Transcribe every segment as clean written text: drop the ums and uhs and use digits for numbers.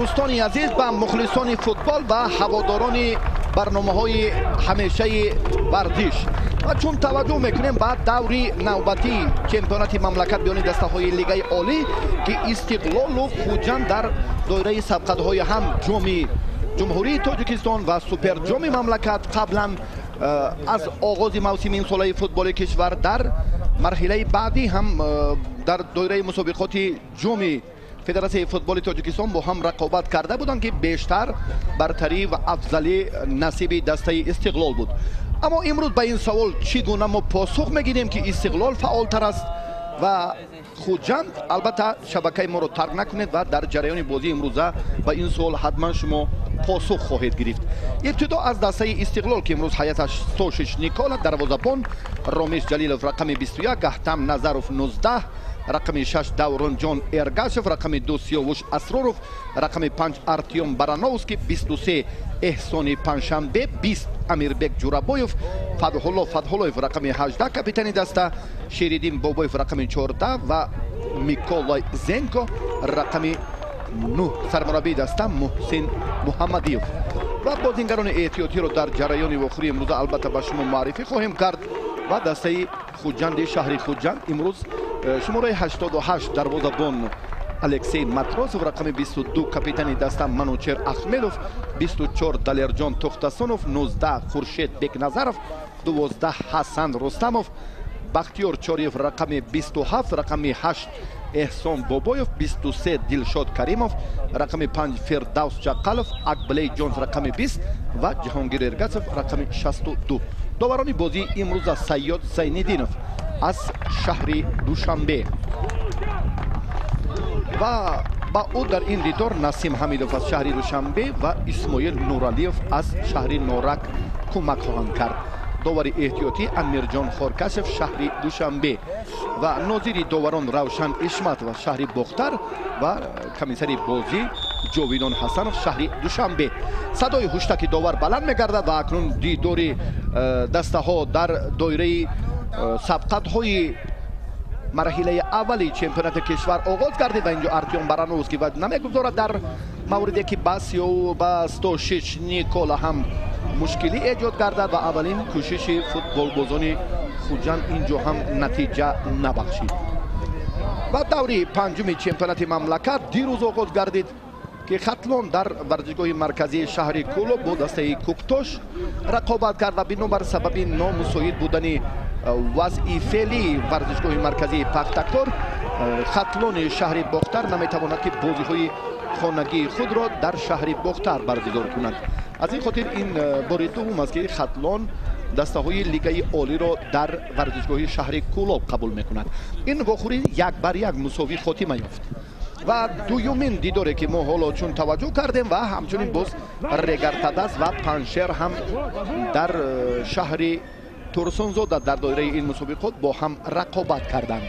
Дӯстони азиз, ба мухлисони футбол ва ҳаводорони барномаҳои ҳамешаи варзиш, ва чун таваҷҷӯҳ мекунем ба даври навбатии чемпионати мамлакат миёни дастаҳои Лигаи Олӣ, ки Истиқлолу Хуҷанд дар доираи сабқатҳои ҳам Ҷоми Ҷумҳурии Тоҷикистон ва Суперҷоми мамлакат қаблан аз оғози мавсими имсолаи футболи кишвар дар марҳилаи баъдӣ ҳам дар доираи мусобиқоти Ҷоми Федератсияи футболи Тоҷикистон бо ҳам рақобат карда буданд, ки бештар бартарӣ ва афзалӣ насиби дастаи Истиқлол буд. Аммо имрӯз ба ин савол чӣ гуна мо посух мегирем, ки Истиқлол фаъолтар аст ва Хуҷанд? Албатта, шабакаи моро тарк накунед ва дар ҷараёни бозии имрӯза ба ин суол ҳатман шумо посух хоҳед гирифт. Ибтидо аз дастаи Истиқлол, ки имрӯз ҳайаташ: Стошич Никола дарвозабон, Ромиш Ҷалилов рақами 21, Гаҳтам Назаров 19, рақами 6 Давронҷон Эргашев, рақами 2 Сиёвуш Асроров, рақами 5 Артём Барановский, 23 Эҳсони Панҷшанбе, 20 Амирбек Ҷурабоев, Фатҳулло Фатҳуллоев рақами 18 капитани даста, Шериддин Бобоев рақами 14 ва Миколай Зенко рақами 9. Сармураббии даста Муҳсин Муҳаммадиев. Ва бозингарони эҳтиётиро дар ҷараёни вохӯрии имрӯза албатта ба шумо муаррифӣ хоҳем кард. Ва дастаи Хуҷанди шаҳри Хуҷанд имрӯз шумораи 88 дарвозабон Алексей Матросов, рақами 22 капитани даста Манучер Ахмедов, 24 Далерҷон Тохтасонов, 19 Хуршед Бекназаров, 12 Ҳасан Рустамов, Бахтиёр Чориев рақами 27, рақами 8 Эҳсон Бобоев, 23 Дилшод Каримов, рақами 5 Фирдавс Чақалов, Акблей Ҷонс рақами 20 ва Ҷаҳонгир Эргасов рақами 62. Доварони бозии имрӯза Сайёд Зайниддинов аз шаҳри Душанбе ва ба ӯ дар ин дидор Насим Ҳамидов аз шаҳри Душанбе ва Исмоил Нуралиев аз шаҳри Норак кӯмак хоҳанд кард. Довари эҳтиётӣ Амирҷон Хоркашев, шаҳри Душанбе, ва нозири доварон Равшан Ишматов аз шаҳри Бохтар ва комиссари бозӣ Ҷовидон Ҳасанов, шаҳри Душанбе. Садои ҳуштаки довар баланд мегардад ва акнун дидори дастаҳо дар доираи сабқатҳои марҳилаи аввали чемпионати кишвар оғоз гардид. Ва инҷо Артём Барановский ва намегузорад дар мавриде ки ба Сиёву ба Стошич Никола ҳам мушкилӣ эҷод гардад ва аввалин кӯшиши футболбозони Хуҷанд инҷо ҳам натиҷа набахшид. Ва даври панҷуми чемпионати мамлакат дирӯз оғоз гардид, ки Хатлон дар варзишгоҳи марказии шаҳри Кӯлоб бо дастаи Кӯктош рақобат кард ва бинобар сабаби номусоид будани вазъи феълии варзишгоҳи марказии Пахтакор, Хатлони шаҳри Бохтар наметавонад, ки бозиҳои хонагии худро дар шаҳри Бохтар баргузор кунад. Аз ин хотир ин бори дуввум аст, ки Хатлон дастаҳои лигаи олиро дар варзишгоҳи шаҳри Кӯлоб қабул мекунад. Ин вохӯрӣ 1-1 мусовӣ хотима ёфт. Ва дуюмин дидоре, ки мо ҳоло чун таваҷҷӯҳ кардем, ва ҳамчунин боз Регартадаз ва Паншер ҳам дар шаҳри Турсунзода дар доираи ин мусобиқот бо ҳам рақобат карданд.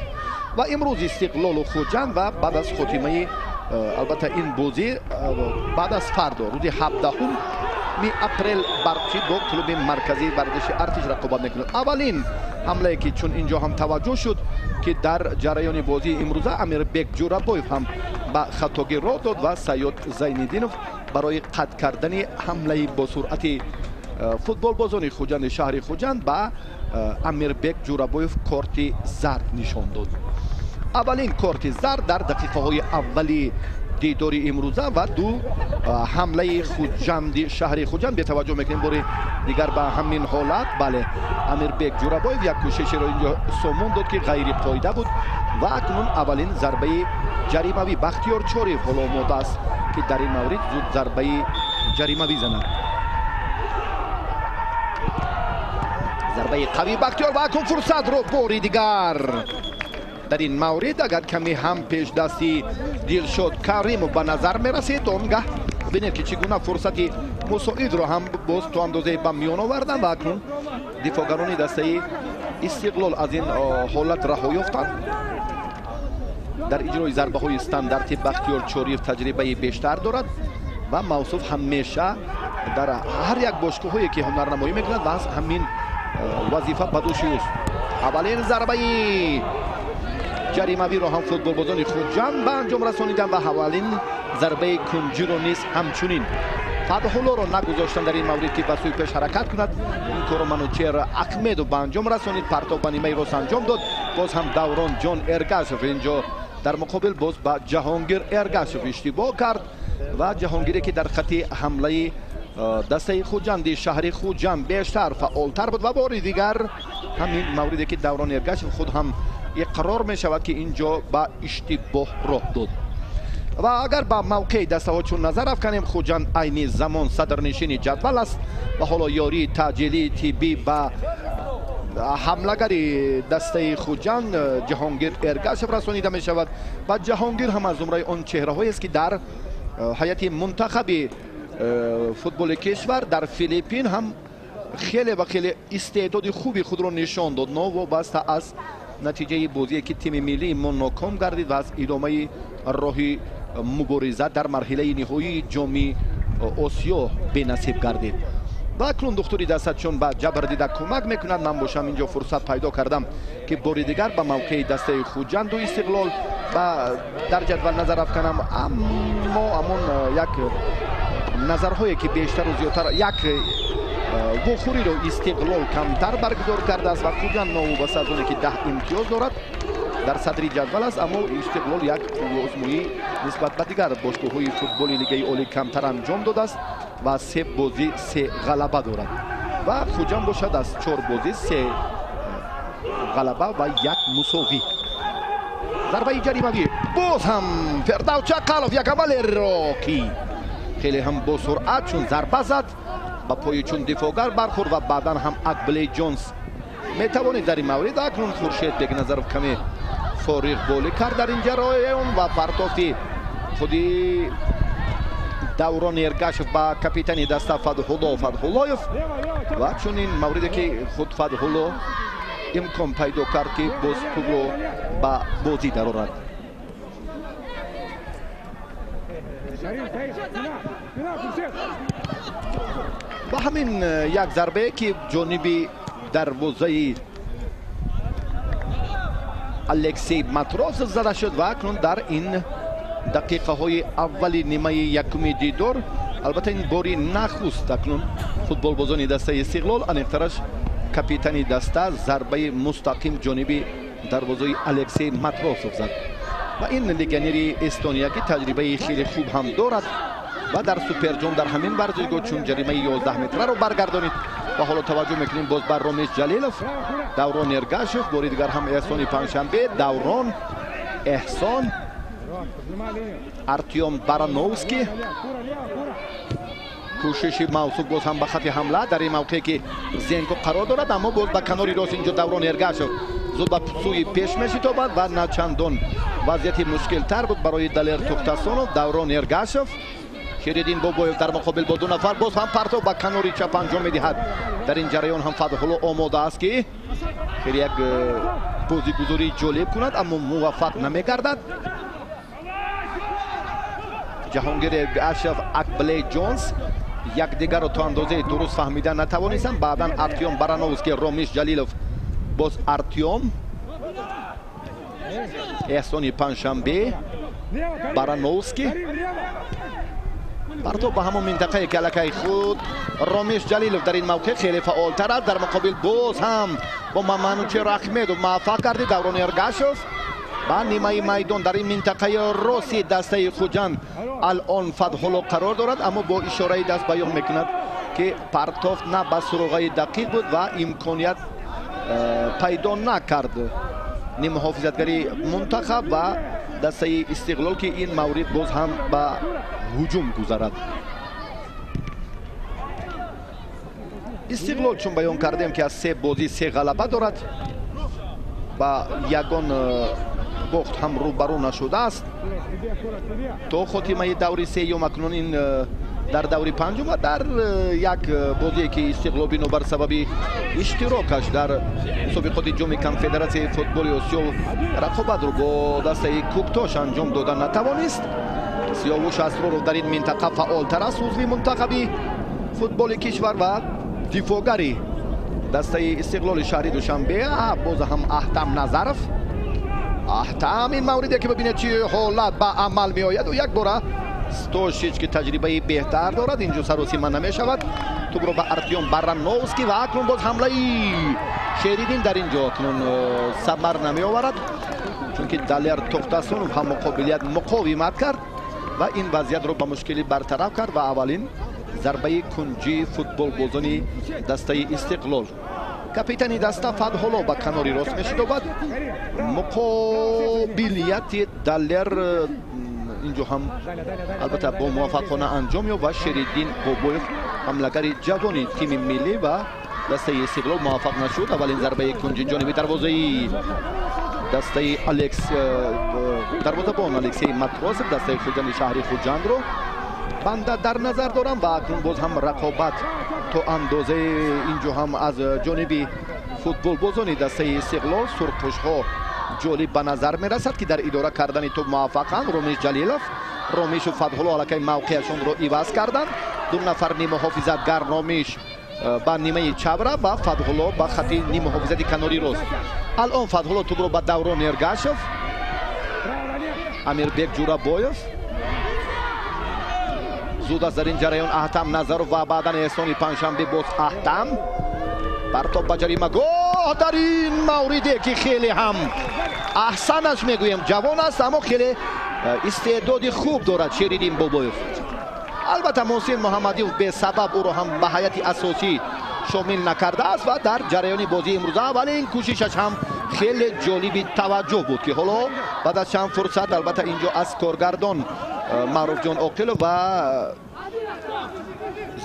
Ва имрӯз Истиқлолу Хуҷанд ва баъд аз хотимаи албатта ин бозӣ баъд аз фардо рӯзи 17 апрел Барқчӣ бо клуби марказии варзиши Артиш рақобат мекунад. Аввалин ҳамлае, ки чун инҷо ҳам таваҷҷӯҳ шуд, ки дар ҷараёни бозии имрӯза Амирбек Ҷурабоев ҳам ба хатогӣ роҳ дод ва Сайёд Зайниддинов барои қатъ кардани ҳамлаи босуръати футболбозони Хуҷанди шаҳри Хуҷанд ба Амирбек Ҷурабоев корти зард нишон дод. Аввалин корти зард дар дақиқаҳои аввали дидори имрӯза ва ду ҳамлаи Хуҷанди шаҳри Хуҷанд. Бетаваҷҷӯҳ мекунем бори дигар ба ҳамин ҳолат. Бале, Амирбек Ҷурабоев як кӯшишеро инҷо сомон дод, ки ғайриқоида буд ва акнун аввалин зарбаи ҷаримавӣ Бахтиёр Чориев ҳоло омода аст, ки дар ин маврид зуд зарбаи ҷаримавӣ занад. Зарбаи қавӣ Бахтиёр ва акнун фурсатро бори дигар дар ин маврид агар каме ҳам пешдасти Дилшод Каримов ба назар мерасид, он гаҳ бинед, ки чӣ гуна фурсати мусоидро ҳам боз то андозае ба миён оварданд ва акнун дифоъгарони дастаи Истиқлол аз ин ҳолат раҳо ёфтанд. Дар иҷрои зарбаҳои стандарти Бахтиёр Чориев таҷрибаи бештар дорад ва мавсуф ҳамеша дар ҳар як бошгоҳҳое, ки ҳунарнамоӣ мекунад, ва ҳамин вазифа ба дӯши ӯст. Аввалин зарбаи ҷаримавиро ҳам футболбозони Хуҷанд ба анҷом расониданд ва аввалин зарбаи кунҷиро низ ҳамчунин. Фатҳуллоро нагузоштанд дар ин маврид, ки ба сӯи пеш ҳаракат кунад. Ин корро Манучер Ахмедов ба анҷом расонид, партов ба нимаи рост анҷом дод. Боз ҳам Даврон Ҷон Эргашев инҷо дар муқобил боз ба Ҷаҳонгир Эргашев иштибоҳ кард ва Ҷаҳонгире, ки дар хати ҳамлаи дастаи Хуҷанди шаҳри Хуҷанд бештар фаъолтар буд ва бори дигар ҳамин мавриде, ки Даврон Эргашев худ ҳам иқрор мешавад, ки инҷо ба иштибоҳ роҳ дод. Ва агар ба мавқеи дастаҳо чун назар афканем, Хуҷанд айни замон садрнишини ҷадвал аст ва ҳоло ёрии таъҷилии тиббӣ ба ҳамлагари дастаи Хуҷанд Ҷаҳонгир Эргашев расонида мешавад ва Ҷаҳонгир ҳам аз зумраи он чеҳраҳоест, ки дар ҳайати мунтахаби футболи кишвар дар Филиппин ҳам хеле ва хеле истеъдоди хуби худро нишон дод, новобаста аз натиҷаи бозие, ки тими миллии мо ноком гардид ва аз идомаи роҳи мубориза дар марҳилаи ниҳоии ҷоми Осиё бенасиб гардид. Ва акнун духтури даста чун ба ҷабрдида кӯмак мекунад, ман бошам инҷо фурсат пайдо кардам, ки бори дигар ба мавқеи дастаи Хуҷанду Истиқлол ба дар ҷадвал назар афканам. Аммо ҳамон як назарҳое, ки бештару зиёдтар як вохӯриро Истиқлол камтар баргузор кардааст ва Хуҷанд новобаста аз оне, ки 10 имтиёз дорад, дар садри ҷадвал аст, аммо Истиқлол як озмоӣ нисбат ба дигар бошгоҳҳои футболи лигаи олӣ камтар анҷом додааст ва 3 бозӣ 3 ғалаба дорад ва Хуҷанд бошад аз 4 бозӣ 3 ғалаба ва 1 мусовӣ. Зарбаи ҷаримавӣ боз ҳам Фирдавс Чақалов як амалеро, ки хеле ҳам бо суръат чун зарба зад, ба пои чун дифоъгар бархӯрд ва баъдан ҳам Акблей Ҷонс метавонид дар ин маврид. Акнун Хуршед Бекназаров каме фориғ болӣ кард дар ин ҷараён ва партофти худи Даврон Эргашев ба капитани даста Фатҳулло Фатҳуллоев ва чунин мавриде, ки худ Фатҳулло имкон пайдо кард, ки боз тӯбро ба бозӣ дарорад. Ва ҳамин як зарбае, ки ҷониби дарвозаи Алексей Матросов зада шуд ва акнун дар ин дақиқаҳои аввали нимаи якуми дидор, албатта ин бори нахуст акнун футболбозони дастаи Истиқлол, аниқтараш капитани даста, зарбаи мустақим ҷониби дарвозаи Алексей Матросов зад ва ин легионери эстония, ки таҷрибаи хеле хуб ҳам дорад ва дар суперҷом дар ҳамин варзишгоҳ чун ҷаримаи 11 метраро баргардонид. Ва ҳоло таваҷҷӯҳ мекунем боз бар Ромеш Ҷалилов, Даврон Эргашев, бори дигар ҳам Эҳсони Панҷшанбе, Даврон, Эҳсон Артём Барановский. Кӯшиши мавсуф боз ҳам ба хати ҳамла дар ин мавқее ки Зенко қарор дорад, аммо боз ба канори рост инҷо Даврон Эргашев зуд ба сӯи пеш мешитобад ва на чандон вазъияти мушкилтар буд барои Далер Тухтасонов. Даврон Эргашев, Шериддин Бобоев дар муқобил бо ду нафар, боз ҳам партов ба канори чап анҷом медиҳад. Дар ин ҷараён ҳам Фатҳулло омода аст ки хеле як бозигузории ҷолиб кунад, аммо муваффақ намегардад. Ҷаҳонгир Эргашев, Акблей Ҷонс якдигарро то андозаи дуруст фаҳмида натавонистанд. Баъдан Артём Барановский, Ромиш Ҷалилов, боз Артём, Эҳсони Панҷшанбе, Барановский. Партов ба ҳамон минтақае ки аллакай худ Ромиш Ҷалилов дар ин мавқеъ хеле фаъолтар аст. Дар муқобил боз ҳам бо Манучер Ахмедов муваффақ гардид Даврон Эргашев ба нимаи майдон. Дар ин минтақаи рости дастаи Хуҷанд алон Фатҳулло қарор дорад, аммо бо ишораи даст баён мекунад ки партов на ба суроғаи дақиқ буд ва имконият пайдо накард нимуҳофизатгари мунтахаб ва дастаи Истиқлол ки ин маврид боз ҳам ба ҳуҷум гузарад. Истиқлол чун баён кардем ки аз се бозӣ се ғалаба дорад ва ягон бохт ҳам рӯбарӯ нашудааст то хотимаи даври сеюм. Акнун ин дар даври панҷум ва дар як бозие ки Истиқлол бинобар сабаби иштирокаш дар мусобиқоти ҷоми конфедератсияи футболи Осиё рақобатро бо дастаи Куктош анҷом дода натавонист. Сиёвуш Асроров дар ин минтақа фаъолтар аст, узви мунтахаби футболи кишвар ва дифоъгари дастаи Истиқлоли шаҳри Душанбе. Боз ҳам Аҳтам Назаров. Аҳтам ин мавриде ки бибинед чӣ ҳолат ба амал меояд ва якбора Стошич ки таҷрибаи беҳтар дорад инҷо саросима намешавад. Тӯбро ба Артём Барановский ва акнун боз ҳамлаи Шериддин дар инҷо акнун самар намеоварад, чунки Далер Тухтасонов ҳам муқобилият муқовимат кард ва ин вазъиятро ба мушкилӣ бартараф кард ва аввалин зарбаи кунҷии футболбозони дастаи Истиқлол. Капитани даста Фатҳулло ба канори рост мешитобад. Муқобилияти Далер инҷо ҳам албатта бо муваффақона анҷом ёфт ва Шериддин Бобоев ҳамлагари ҷавони тими миллӣ ва дастаи Истиқлол муваффақ нашуд. Аввалин зарбаи кунҷи ҷониби дарвозаи дастаи Алекс, дарвозабон Алексей Матросов дастаи Хуҷанди шаҳри Хуҷандро банда дар назар дорам ва акнун боз ҳам рақобат то андозаи инҷо ҳам аз ҷониби футболбозони дастаи Истиқлол сурхпӯшҳо ҷолиб ба назар мерасад ки дар идора кардани тӯб муваффақанд. Ромиш Ҷалилов, Ромишу Фатҳулло аллакай мавқеашонро иваз карданд. Ду нафар нимуҳофизатгар, Ромиш ба нимаи чап рафт ва Фатҳулло ба хати нимуҳофизати канори рост. Алон Фатҳулло тӯбро ба Даврон Эргашев, Амирбек Ҷурабоев. Зуд аст дар ин ҷараён Аҳтам Назаров ва баъдан Эҳсони Панҷшанбе, боз Аҳтам. Партоб ба ҷаримагоҳ дар ин мавриде ки хеле ҳам аҳсанаш мегӯем, ҷавон аст аммо хеле истеъдоди хуб дорад Шериддин Бобоев. Албатта Муҳсин Муҳаммадиев бесабаб ӯро ҳам ба ҳайати асосӣ шомил накардааст ва дар ҷараёни бозии имрӯза аввалин кӯшишаш ҳам хеле ҷолиби таваҷҷӯҳ буд ки ҳоло баъд аз чанд фурсат албатта инҷо аз коргардон Маъруфҷон Оқилов ва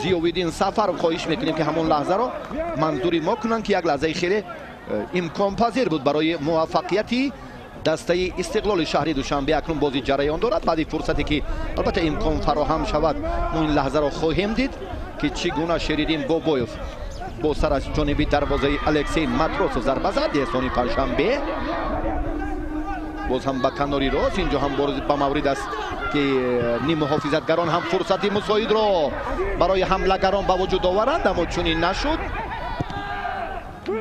Зиёвиддин Сафаров хоҳиш мекунем ки ҳамон лаҳзаро манзури мо кунанд ки як лаҳзаи хеле имконпазир буд барои муваффақияти дастаи Истиқлоли шаҳри Душанбе. Акнун бозӣ ҷараён дорад. Баъди фурсате ки албатта имкон фароҳам шавад мо ин лаҳзаро хоҳем дид ки чӣ гуна Шериддин Бобоев бо сар аз ҷониби дарвозаи Алексей Матросов зарба зад. Эҳсони Панҷшанбе боз ҳам ба канори рост, инҷо ҳам ба маврид аст ки нимуҳофизатгарон ҳам фурсати мусоидро барои ҳамлагарон ба вуҷуд оваранд, аммо чунин нашуд.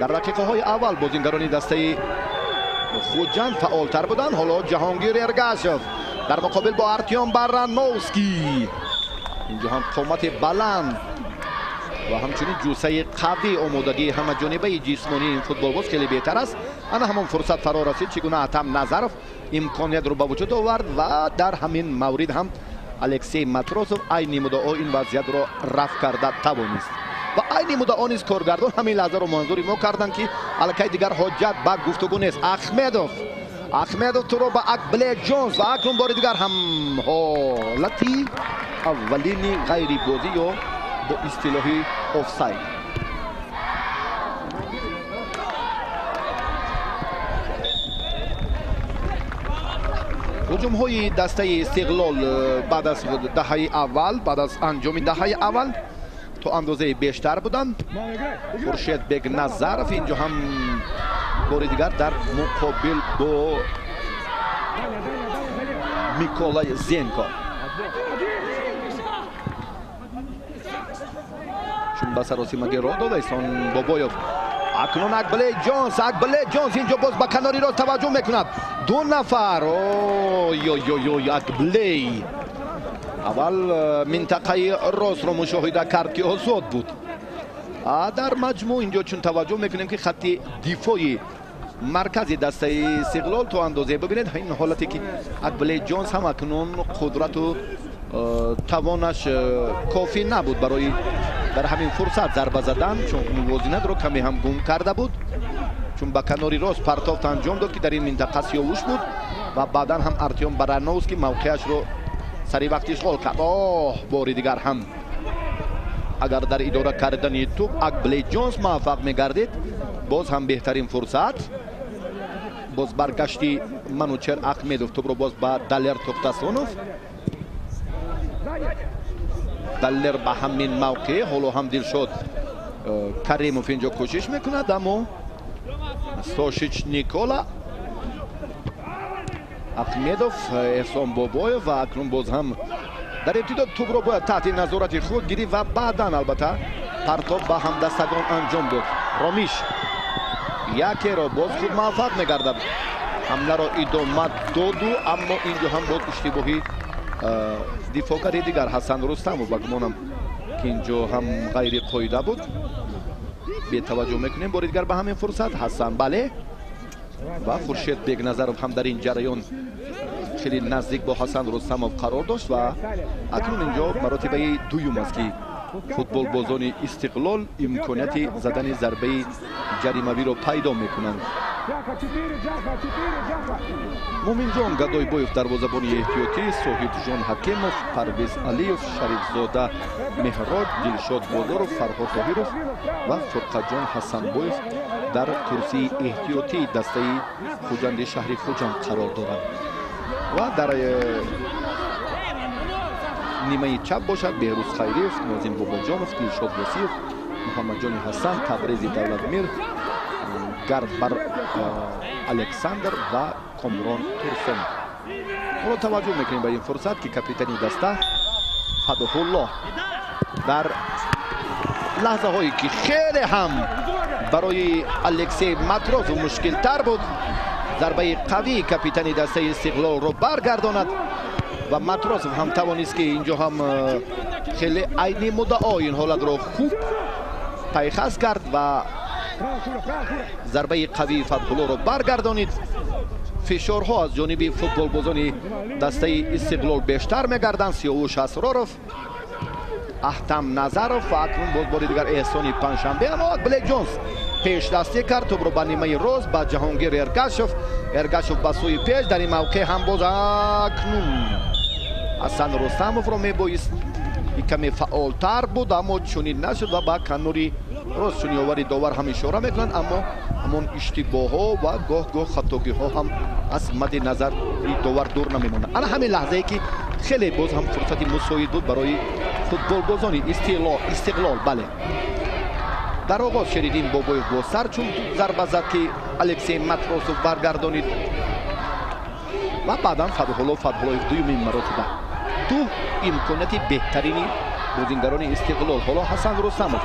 Дар дақиқаҳои аввал бозингарони дастаи Хуҷанд фаъолтар буданд. Ҳоло Ҷаҳонгир Эргашев дар муқобил бо Артём Барановский. Инҷо ҳам қомати баланд ва ҳамчунин ҷуссаи қавӣ, омодагии ҳамаҷонибаи ҷисмонии ин футболбоз хеле беҳтар аст. Ана ҳамон фурсат фаро расид, чӣ гуна Аҳтам Назаров имкониятро ба вуҷуд овард ва дар ҳамин маврид ҳам Алексей Матросов айни муддао ин вазъиятро рафъ карда тавонист ва айни муддао низ коргардон ҳамин лаҳзаро манзури мо карданд ки аллакай дигар ҳоҷат ба гуфтугӯ нест. Ахмедов, Ахмедов туро ба Акбле Ҷонс ва акнун бори дигар ҳам ҳолати аввалини ғайрибозӣ ё бо истилоҳи офсайд. Ҳуҷумҳои дастаи Истиқлол баъд аз даҳаи аввал, баъд аз анҷоми даҳаи аввал то андозаи бештар буданд. Хуршед Бегназаров инҷо ҳам бори дигар дар муқобил бо Миколай Зенко. Чун ба саросимагӣ роҳ дода Эҳсон Бобоев. Акнун Акбле Ҷонс, Акбле Ҷонс инҷо боз ба канори рост таваҷҷӯҳ мекунад. Ду нафар. Ой-ой-ой, Акблей аввал минтақаи ростро мушоҳида кард, ки озод буд. Дар маҷмӯъ инҷо чун таваҷҷӯҳ мекунем, ки хатти дифои маркази дастаи Истиқлол то андозе бибинед, ин ҳолате ки Акбле Ҷонс ҳам акнун қудрату тавонаш кофӣ набуд барои дар ҳамин фурсат зарба задан, чун мувозинатро каме ҳам гум карда буд, чун ба канори рост партофт анҷом дод, ки дар ин минтақа Сиёвуш буд ва баъдан ҳам Артём Барановский мавқеашро сари вақт ишғол кард. Оҳ, бори дигар ҳам агар дар идора кардани тӯб Акбле Ҷонс муваффақ мегардид, боз ҳам беҳтарин фурсат. Боз баргашти Манучер Ахмедов, тӯбро боз ба Далер Тохтасонов. Далер ба ҳамин мавқеъ ҳоло ҳам Дилшод Каримов инҷо кӯшиш мекунад, аммо Сошич Никола, Ахмедов, Эҳсон Бобоев ва акнун боз ҳам дар ибтидо тӯбро бояд таҳти назорати худ гирифт ва баъдан албатта партоб ба ҳамдастагон анҷом дод. Ромиш якеро боз худ муваффақ мегардад, ҳамларо идома доду, аммо инҷо ҳам боз иштибоҳи дифоъгари дигар Ҳасан Рустамов, ба гумонам ки инҷо ҳам ғайриқоида буд. Бетаваҷҷӯҳ мекунем бори дигар ба ҳамин фурсат. Ҳасан, бале, ва Хуршед Бегназаров ҳам дар ин ҷараён хеле наздик бо Ҳасан Рустамов қарор дошт ва акнун инҷо маротибаи дуюм аст, ки футболбозони Истиқлол имконияти задани зарбаи ҷаримавиро пайдо мекунанд. Муминҷон Гадойбоев дарвозабони эҳтиётӣ, Соҳибҷон Ҳакимов, Парвиз Алиев, Шарифзода Меҳроб, Дилшод Бозоров, Фарҳод Тоҳиров ва Фурқатҷон Ҳасанбоев дар курсии эҳтиётии дастаи Хуҷанди шаҳри Хуҷанд қарор доранд. Ва дар нимаи чап бошад Беҳрӯз Хайриев, Нозим Бобоҷонов, Дилшод Восиев, Муҳаммадҷони Ҳасан, Табрези Давлатмир, Гарбар Александр ва Комрон Турсон. Ҳоло таваҷҷӯҳ мекунем ба ин фурсат, ки капитани даста Фадҳуллоҳ дар лаҳзаҳое ки хеле ҳам барои Алексей Матросов мушкилтар буд, зарбаи қавии капитани дастаи Истиқлолро баргардонад ва Матросов ҳам тавонист, ки инҷо ҳам хеле айни муддао ин ҳолатро хуб пайхас кард ва зарбаи қавии Фатҳуллоҳро баргардонид. Фишорҳо аз ҷониби футболбозони дастаи Истиқлол бештар мегарданд. Сиёвуш Асроров, Аҳтам Назаров ва акнун боз бори дигар Эҳсони Панҷшанбе. Аммо Акбле Ҷонс пешдастӣ кард, тӯбро ба нимаи рост ба Ҷаҳонгир Эргашев. Эргашев ба сӯи пеш, дар ин мавқеъ ҳам боз акнун Ҳасан Рустамовро мебоист каме фаъолтар буд, аммо чунин нашуд ва ба канори рост чун ёвари довар ҳам ишора мекунанд, аммо ҳамон иштибоҳҳо ва гоҳ-гоҳ хатогиҳо ҳам аз мадди назари довар дур намемонанд. Ана ҳамин лаҳзае ки хеле боз ҳам фурсати мусоид буд барои футболбозони Истиқлол. Бале, дар оғоз Шериддин Бобоев бо сар чун зарба зад, ки Алексей Матросов баргардонид ва баъдан Фатҳулло Фатҳуллоев дуюмин маротиба. Ду имконияти беҳтарини бозингарони Истиқлол. Ҳоло Ҳасан Рустамов,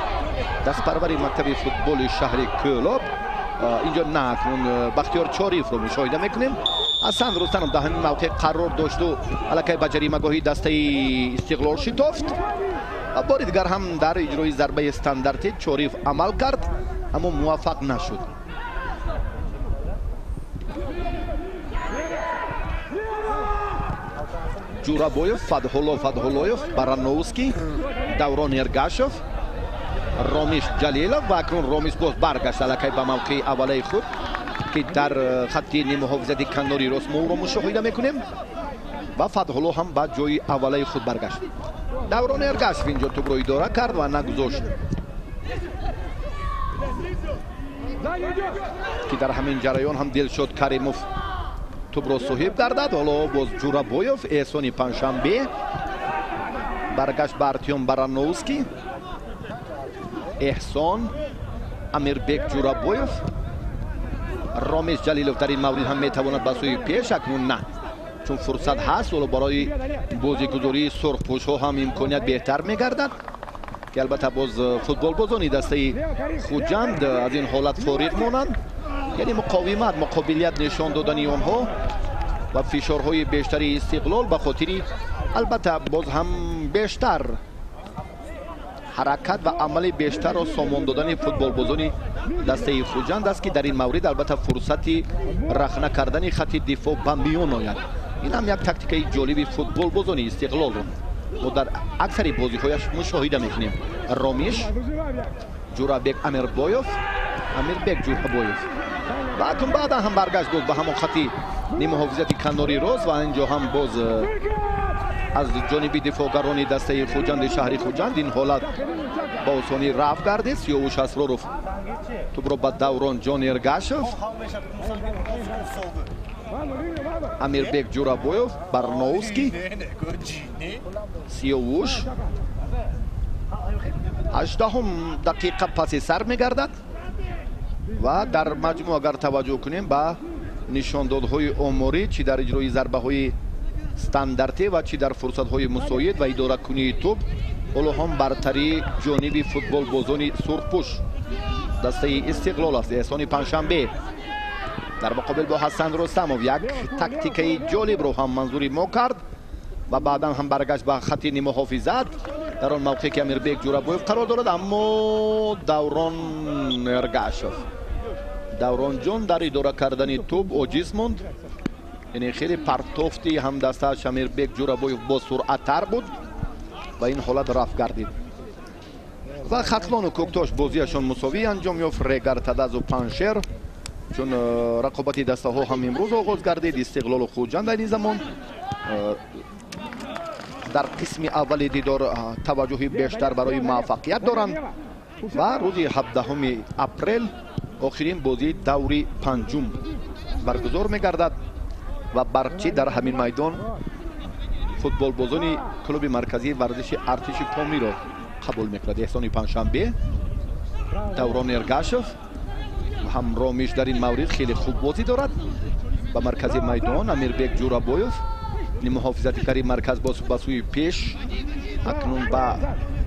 дастпарвари мактаби футболи шаҳри Кӯлоб, инҷо на акнун Бахтиёр Чориевро мушоҳида мекунем. Ҳасан Рустамов дар ҳамин мавқеъ қарор дошту аллакай ба ҷаримагоҳи дастаи Истиқлол шитофт ва бори дигар ҳам дар иҷрои зарбаи стандартӣ Чориев амал кард, аммо муваффақ нашуд. Ҷурабоев, Фатҳулло Фатҳуллоев, Барановский, Даврон Эргашев, Ромиш Ҷалилов ва акнун Ромиш боз баргашт аллакай ба мавқеи аввалаи худ. Ки дар хатти нимуҳофизати канори рост мо ӯро мушоҳида мекунем ва Фатҳулло ҳам ба ҷои аввалаи худ баргашт. Даврон Эргашев инҷо тӯбро идора кард ва нагузошт, ки дар ҳамин ҷараён ҳам Дилшод Каримов тӯбро соҳиб гардад. Ҳоло боз Ҷурабоев, Эҳсони Панҷшанбе баргашт ба Артём Барановский. Эҳсон, Амирбек Ҷурабоев, Ромиш Ҷалилов дар ин маврид ҳам метавонад ба сӯи пеш, акнун на, чун фурсат ҳаст. Ҳоло барои бозигузории сурхпӯшҳо ҳам имконият беҳтар мегардад, ки албатта боз футболбозони дастаи Хуҷанд аз ин ҳолат фориғ монанд. Яъне муқовимат, муқобилият нишон додани онҳо ва фишорҳои бештари Истиқлол ба хотири албатта боз ҳам бештар ҳаракат ва амали бештарро сомон додани футболбозони дастаи Хуҷанд аст, ки дар ин маврид албатта фурсати рахна кардани хатти дифоъ ба миён ояд. Ин ҳам як тактикаи ҷолиби футболбозони Истиқлолро мо дар аксари бозиҳояш мушоҳида мекунем. Ромиш, Ҷурабек Амирбоев, Амирбек Ҷурабоев ва акнун баъдан ҳам баргашт боз ба ҳамон хатти нимуҳофизати канори рост ва инҷо ҳам боз аз ҷониби дифоъгарони дастаи Хуҷанди шаҳри Хуҷанд ин ҳолат ба осонӣ рафт гардид. Сиёвуш Асроров тӯбро ба Даврон Ҷон Эргашев, Амирбек Ҷурабоев, Барновский, Сиёвуш. 18 дақиқа паси сар мегардад ва дар маҷмӯъ агар таваҷҷӯҳ кунем ба нишондодҳои оморӣ, чӣ дар иҷрои зарбаҳои стандартӣ ва чӣ дар фурсатҳои мусоид ва идоракунии тӯб, ҳоло ҳам бартарии ҷониби футболбозони сурхпӯш дастаи Истиқлол аст. Эҳсони Панҷшанбе дар муқобил бо Ҳасан Рустамов як тактикаи ҷолибро ҳам манзури мо кард ва баъдан ҳам баргашт ба хатти нимуҳофизат дар он мавқеъ ки Амирбек Ҷурабоев қарор дорад. Аммо Даврон Эргашев, Давронҷон дар идора кардани тӯб оҷиз монд. Яъне хеле партофти ҳамдастааш Амирбек Ҷурабоев бо суръаттар буд ва ин ҳолат рафт гардид. Ва Хатлону Кӯктош бозиашон мусовӣ анҷом ёфт. Регар Тадазу Паншер, чун рақобати дастаҳо ҳам имрӯз оғоз гардид. Истиқлолу Хуҷанд айни замон дар қисми аввали дидор таваҷҷӯҳи бештар барои муваффақият доранд ва рӯзи 17 апрел охирин бозии даври панҷум баргузор мегардад ва Барқчӣ дар ҳамин майдон футболбозони клуби марказии варзиши Артиши Помиро қабул мекунад. Эҳсони Панҷшанбе, Даврон Эргашев ҳам Ромиш дар ин маврид хеле хуб бозӣ дорад. Ба маркази майдон Амирбек Ҷурабоев, нимуҳофизатикари марказ боз ба сӯи пеш, акнун ба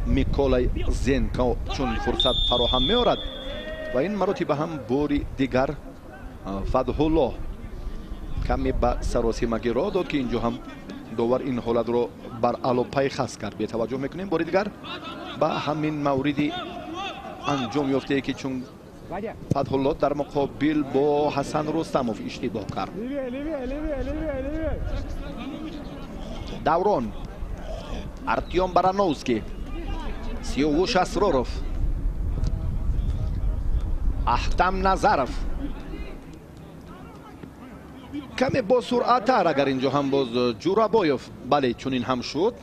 Миколай Зенко чун фурсат фароҳам меорад ва ин маротиба ҳам бори дигар Фатҳулло каме ба саросимагӣ роҳ дод, ки инҷо ҳам довар ин ҳолатро бар аъло пайхас кард. Бетаваҷҷӯҳ мекунем бори дигар ба ҳамин мавриди анҷом ёфтае, ки чун Фатҳулло дар муқобил бо Ҳасан Рустамов иштибоҳ кард. Даврон, Артём Барановский, Сиёвуш Асроров, Аҳтам Назаров. Каме бо суръаттар агар инҷо ҳам боз Ҷурабоев, бале, чунин ҳам шуд.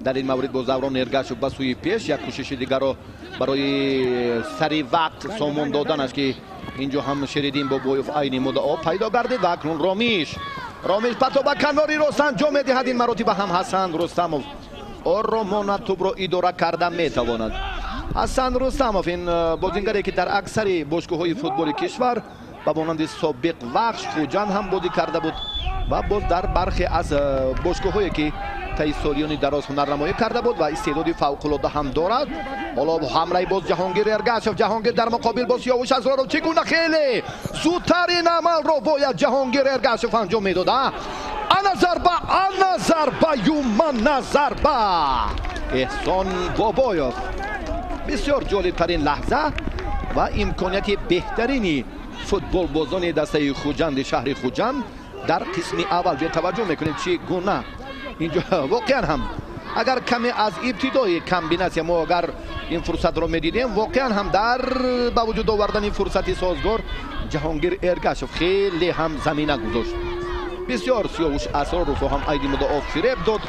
Дар ин маврид боз Даврон Эргашев ба сӯи пеш як кӯшиши дигарро барои сари вақт сомон доданаш, ки инҷо ҳам Шериддин Бобоев айни муддао пайдо гардид ва акнун Ромиш, Ромиш пато ба канори рост анҷом медиҳад. Ин маротиба ҳам Ҳасан Рустамов оромона тӯбро идора карда метавонад. Ҳасан Рустамов ин бозингаре, ки дар аксари бошгоҳҳои футболи кишвар ба монанди собиқ Вахш, Хуҷанд ҳам бозӣ карда буд ва боз дар бархе аз бошгоҳҳое ки таи солиёни дароз ҳунарнамоӣ карда буд ва истеъдоди фавқулода ҳам дорад. Ҳоло ҳамлаи боз Ҷаҳонгир Эргашев, Ҷаҳонгир дар муқобил бо Сиёвуш Асроров. Чӣ гуна хеле зудтарин амалро бояд Ҷаҳонгир Эргашев анҷом медод. Ана зарба, ана зарба, юмана зарба! Эҳсон Бобоев. Бисёр ҷолибтарин лаҳза ва имконияти беҳтарини футболбозони дастаи Хуҷанди шаҳри Хуҷанд дар қисми аввал. Бетаваҷҷӯҳ мекунем чӣ гуна инҷо воқеан ҳам агар каме аз ибтидои комбинатсия мо агар ин фурсатро медидем, воқеан ҳам дар ба вуҷуд овардани фурсати созгор Ҷаҳонгир Эргашев хеле ҳам замина гузошт. Бисёр Сиёвуш Асроровро ҳам айди муддао фиреб дод,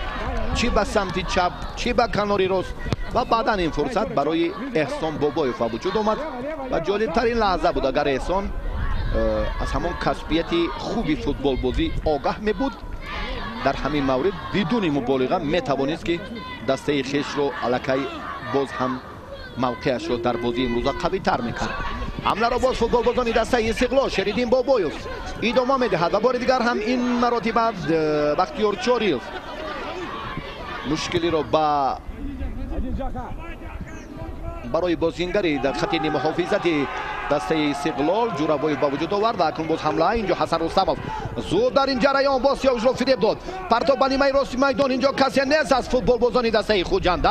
чӣ ба самти чап, чӣ ба канори рост, ва баъдан ин фурсат барои Эҳсон Бобоев ба вуҷуд омад ва ҷолибтарин лаҳза буд. Агар Эҳсон аз ҳамон касбияти хуби футболбозӣ огаҳ мебуд, дар ҳамин маврид бидуни муболиға метавонист, ки дастаи хешро аллакай боз ҳам мавқеашро дар бозии имрӯза қавитар мекард. Ҳамларо боз футболбозони дастаи Истиқлол, Шериддин Бобоев идома медиҳад ва бори дигар ҳам ин маротиба Бахтиёр Чориев мушкилиро ба барои бозингари дар хати нимуҳофизати дастаи Истиқлол Ҷурабоев ба вуҷуд овард ва акнун боз ҳамла. Инҷо Ҳасан Рустамов зуд дар ин ҷараён боз Сиёвушро фиреб дод. Партоб ба нимаи рости майдон, инҷо касе нест аз футболбозони дастаи Хуҷанд.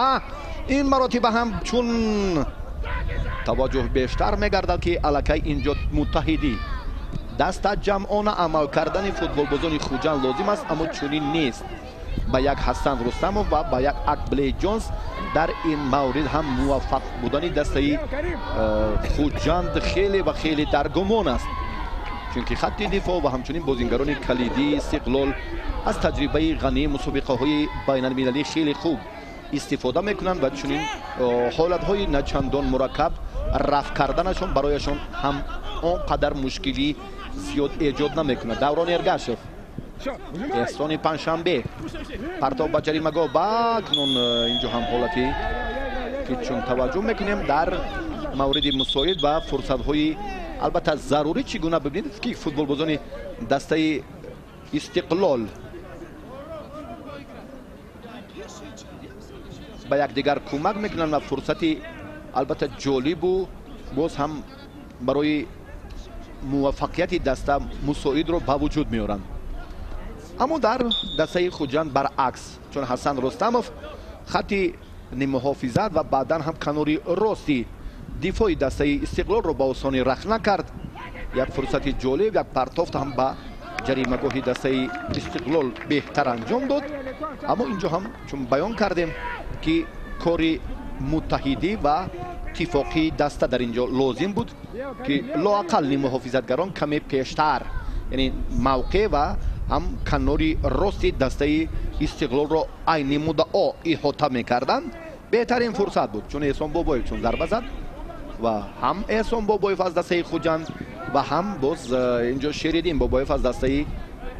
Ин маротиба ҳам чун таваҷҷӯҳ бештар мегардад, ки аллакай инҷо муттаҳидӣ даста ҷамъона амал кардани футболбозони Хуҷанд лозим аст, аммо чунин нест. Ба як Ҳасан Рустамов ва ба як Акблей Ҷонс дар ин маврид ҳам муваффақ будани дастаи Хуҷанд хеле ва хеле дар гумон аст, чунки хатти дифоъ ва ҳамчунин бозингарони калидии Истиқлол аз таҷрибаи ғании мусобиқаҳои байналмилалӣ хеле хуб истифода мекунанд ва чунин ҳолатҳои начандон мураккаб рафт карданашон барояшон ҳам он қадар мушкилӣ зиёд эҷод намекунад. Даврон Эргашев, Эҳсони Панҷшанбе, партоб ба ҷаримагоҳ. Ба акнун инҷо ҳам ҳолате ки чун таваҷҷӯҳ мекунем дар мавриди мусоид ва фурсатҳои албатта зарурӣ, чӣ гуна бибинед, ки футболбозони дастаи Истиқлол ба якдигар кӯмак мекунанд ва фурсати албатта ҷолибу боз ҳам барои муваффақияти даста мусоидро ба вуҷуд меоранд. Аммо дар дастаи Хуҷанд баръакс, чун Ҳасан Рустамов хатти нимуҳофизат ва баъдан ҳам канори рости дифои дастаи Истиқлолро ба осонӣ рахна кард. Як фурсати ҷолиб, як партофт ҳам ба ҷаримагоҳи дастаи Истиқлол беҳтар анҷом дод. Аммо инҷо ҳам чун баён кардем, ки кори муттаҳидӣ ва иттифоқии даста дар инҷо лозим буд, ки лоақал нимуҳофизатгарон каме пештар, яъне мавқеъ ва ҳам канори рости дастаи Истиқлолро айни муддао иҳота мекарданд. Беҳтарин фурсат буд, чун Эҳсон Бобоев чун зарба зад ва ҳам Эҳсон Бобоев аз дастаи Хуҷанд ва ҳам боз инҷо Шериддин Бобоев аз дастаи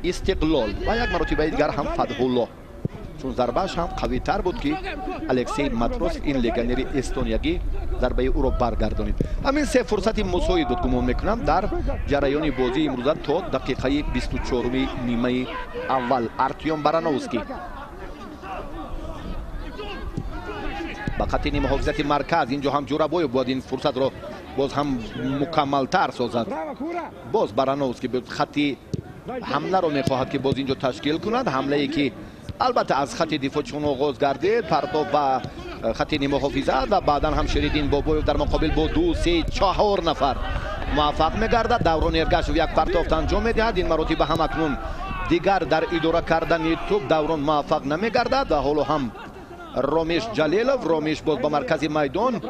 Истиқлол ва як маротибаи дигар ҳам Фатҳулло, чун зарбааш ҳам қавитар буд, ки Алексей Матросов, ин легионери эстониягӣ, зарбаи ӯро баргардонид. Ҳамин се фурсати мусоид буд, гумон мекунам, дар ҷараёни бозии имрӯза то дақиқаи 24-уми нимаи аввал. Артём Барановский ба хатти нимуҳофизати марказ. Инҷо ҳам Ҷурабоев бояд ин фурсатро боз ҳам мукаммалтар созад. Боз Барановский хатти ҳамларо мехоҳад, ки боз инҷо ташкил кунад, ҳамлае ки албатта аз хатти дифоъ чун оғоз гардид, партоб ба хатти нимуҳофизат ва баъдан ҳам Шериддин Бобоев дар муқобил бо 2, 3, 4 нафар муваффақ мегардад. Даврон Эргашев як партофт анҷом медиҳад. Ин маротиба ҳам акнун дигар дар идора кардани тӯб Даврон муваффақ намегардад ва ҳоло ҳам Ромиш Ҷалилов, Ромиш боз ба маркази майдон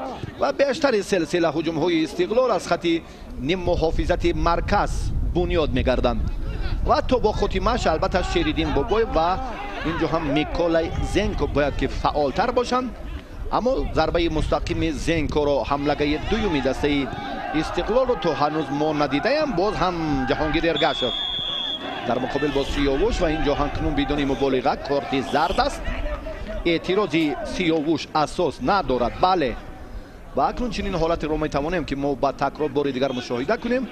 ва бештари силсила ҳуҷумҳои Истиқлол аз хатти ниммуҳофизати марказ бунёд мегарданд ва то бо хотимааш албатта Шериддин Бобоев ва инҷо ҳам Миколай Зенко бояд ки фаъолтар бошанд. Аммо зарбаи мустақими Зенкоро ҳамлагаи дуюми дастаи Истиқлолро то ҳанӯз мо надидаям. Боз ҳам Ҷаҳонгир Эргашев дар муқобил бо Сиёвуш ва инҷо ҳам кунун бидуни муболиға корти зард аст. Эътирози Сиёвуш асос надорад, бале. Ва акнун чунин ҳолатеро метавонем, ки мо ба такрор бори дигар мушоҳида кунем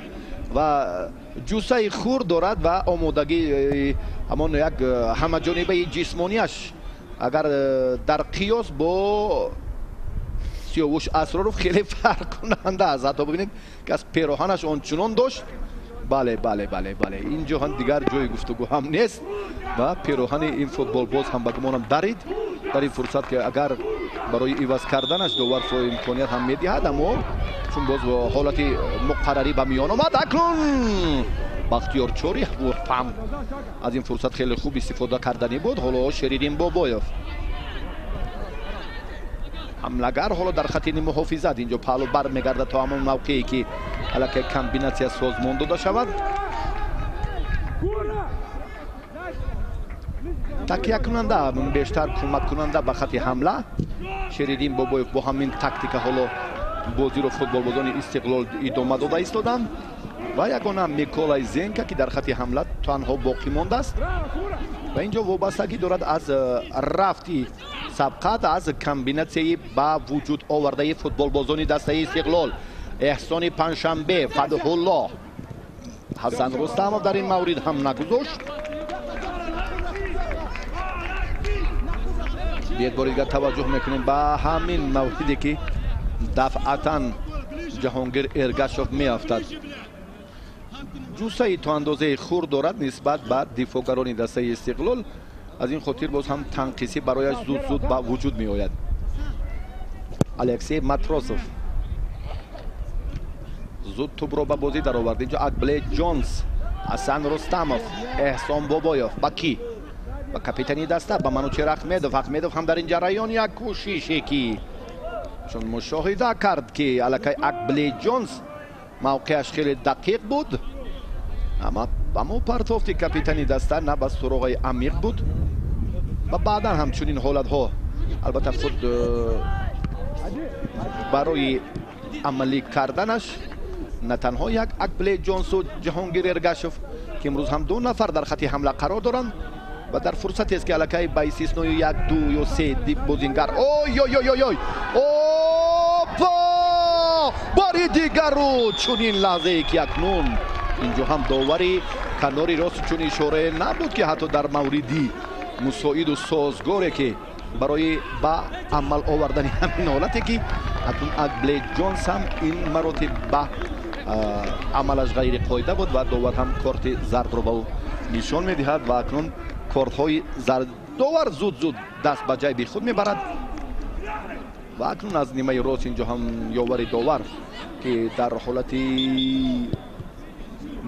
ва ҷуссаи хурд дорад ва омодагӣ ҳамон як ҳамаҷонибаи ҷисмонияш агар дар қиёс бо Сиёвуш Асроров хеле фарқкунанда аст. Ҳатто бибинед, ки аз пероҳанаш ончунон дошт. Бале, бале, бале, бале, инҷо ҳам дигар ҷои гуфтугӯ ҳам нест ва пероҳани ин футболбоз ҳам ба гумонам дарид дар ин фурсат, ки агар барои иваз карданаш довар имконият ҳам медиҳад, аммо чун боз ҳолати муқаррарӣ ба миён омад, акнун Бахтиёр Чориев ҳам аз ин фурсат хеле хуб истифода карданӣ буд. Ҳоло Шериддин Бобоев ҳамлагар ҳоло дар хати нимуҳофизат инҷо паҳлу бармегардад то ҳамон мавқее ки Аллакай комбинатсия созмон дода шавад. Такиякунанда, бештар кӯмаккунанда ба хати ҳамла. Шериддин Бобоев бо ҳамин тактика ҳоло бозиро футболбозони Истиқлол идома дода истоданд ва ягона Миколай Зенка, ки дар хати ҳамла танҳо боқӣ мондааст ва инҷо вобастагӣ дорад аз рафти сабқат, аз комбинатсияи ба вуҷуд овардаи футболбозони дастаи Истиқлол. Эҳсони Панҷшанбе, Фатҳуллоҳ, Ҳасан Рустамов дар ин маврид ҳам нагузошт. Биед бори дигар таваҷҷӯҳ мекунем ба ҳамин мавриде, ки дафъатан Ҷаҳонгир Эргашов меафтад. Ҷуссаи то андозаи хурд дорад нисбат ба дифоъгарони дастаи Истиқлол. Аз ин хотир боз ҳам танқисӣ барояш зуд-зуд ба вуҷуд меояд. Алексей Матросов зуд тӯбро ба бозӣ даровард. Инҷо Акбле Ҷонс, Ҳасан Рустамов, Эҳсон Бобоев ба кӣ? Ба капитани даста, ба Манучер Ахмедов. Ахмедов ҳам дар ин ҷараён як кӯшише, ки чун мушоҳида кард, ки аллакай Акбле Ҷонс мавқеаш хеле дақиқ буд, аммо партофти капитани даста на ба суроғаи амиқ буд ва баъдан ҳамчунин ҳолатҳо албатта худ барои амалӣ карданаш на танҳо як Акбле Ҷонсу Ҷаҳонгир Эргашов, ки имрӯз ҳам ду нафар дар хати ҳамла қарор доранд ва дар фурсатест, ки аллакай ба истиснои як, ду ё се бозингар. Ой ой ой ой, опа, бори дигару чунин лаҳзае, ки акнун инҷо ҳам довари канори рост чун ишорае набуд, ки ҳатто дар мавриди мусоиду созгоре, ки барои ба амал овардани ҳамин ҳолате, ки акнун Акбле Ҷонс ҳам ин маротиб ба амалаш ғайриқоида буд ва довар ҳам корти зардро ба ӯ нишон медиҳад ва акнун кортҳои зард довар зуд-зуд даст ба ҷайби худ мебарад ва акнун аз нимаи рост инҷо ҳам ёвари довар, ки дар ҳолати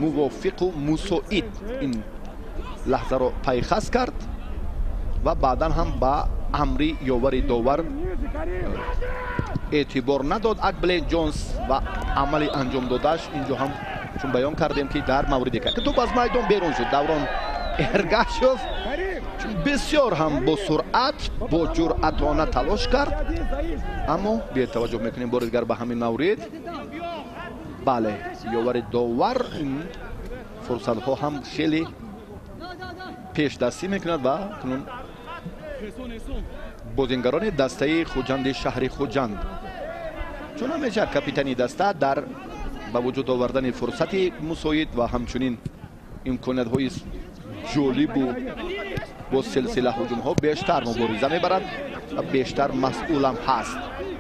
мувофиқу мусоид ин лаҳзаро пайхас кард ва баъдан ҳам ба амри ёвари довар эътибор надод Акбле Ҷонс ва амали анҷом додааш инҷо ҳам чун баён кардем, ки дар мавриде ки туп аз майдон берун шуд, Даврон Эргашов чун бисёр ҳам бо суръат, бо ҷуръатона талош кард, аммо биед таваҷҷӯҳ мекунем бори дигар ба ҳамин маврид. Бале, ёвари довар ин фурсатҳо ҳам хеле пешдастӣ мекунад ва акнун бозингарони дастаи Хуҷанди шаҳри Хуҷанд, чун ҳамеша капитани даста дар ба вуҷуд овардани фурсати мусоид ва ҳамчунин имкониятҳои ҷолибу бо силсила ҳуҷумҳо бештар мубориза мебарад ва бештар масъулам ҳаст.